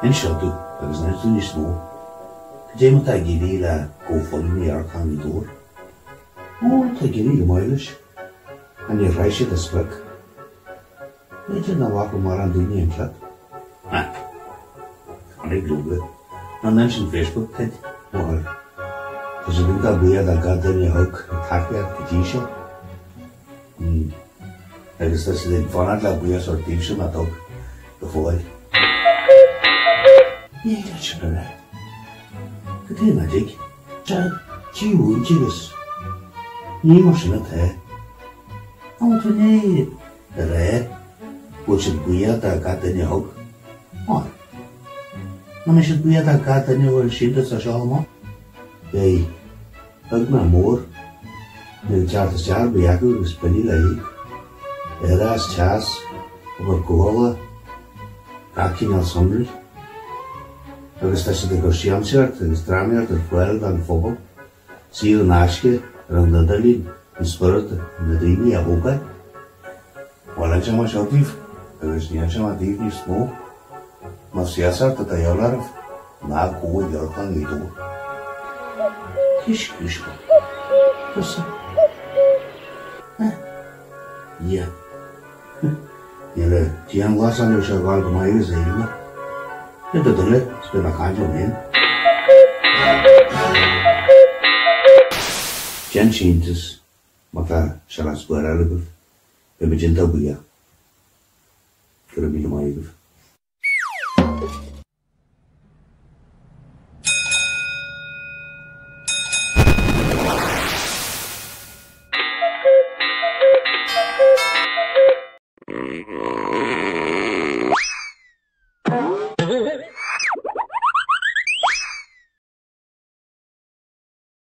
Inis seo domh agus inis domh níos mó. Cad é mar tá ag éirí le GoFundMe Amharclann Ghaoth Dobhair? Ó, tá ag éirí go maith leis. Ach níor shroich siad a sprioc. B'fhéidir nach bhfaca mórán daoine an clip. Ha! Tháinig leoga. Ná n-insint Facebook duit, máthair. Tá siad iontach buíoch de gach duine a thug tacaíocht go dtí seo. Hmm. Agus tá siad ag fanacht le buíochas ort daoibhse nár thug go fóill. Ní thig leat sin a rá. Cad é ná dtig? Tá díomhaointe agus ní mar sin atá. An bhfuil tú i ndiaidh a rá go bhfuil siad buíoch de gach duine a thug? Mar? Nach mbeidh siad buíoch de gach duine a bhfuil síntiús á seoladh amach? Beidh, beag ná mór, níl teacht isteach ar bith acu agus billí le híoc, árachas, teas, obair gabhála, gach cineál sonraí. Agus tá siad ag cur siamsaíocht agus drámaíocht ar fáil don phobal, saor in aisce ar an idirlíon chun spiorad na daoine a thógáil. Bhuel, inseoidh mé seo daoibh, agus ní inseoidh mé daoibh níos mó. Más feasacht atá de dhíobháil oraibh, ná gabh ag Amharclann Ghaoth Dobhair. Cé scríobh seo? Tusa? Eh? Yeah. Níl an dianghlasáil seo ag gabháil go maith agus a shíl mé. Cé do dhuine is beidh mé ag caint liom féin. Déan síntiús má tá sé le spáráil agaibh. Beidh muid iontach buíoch. Go raibh míle maith agaibh.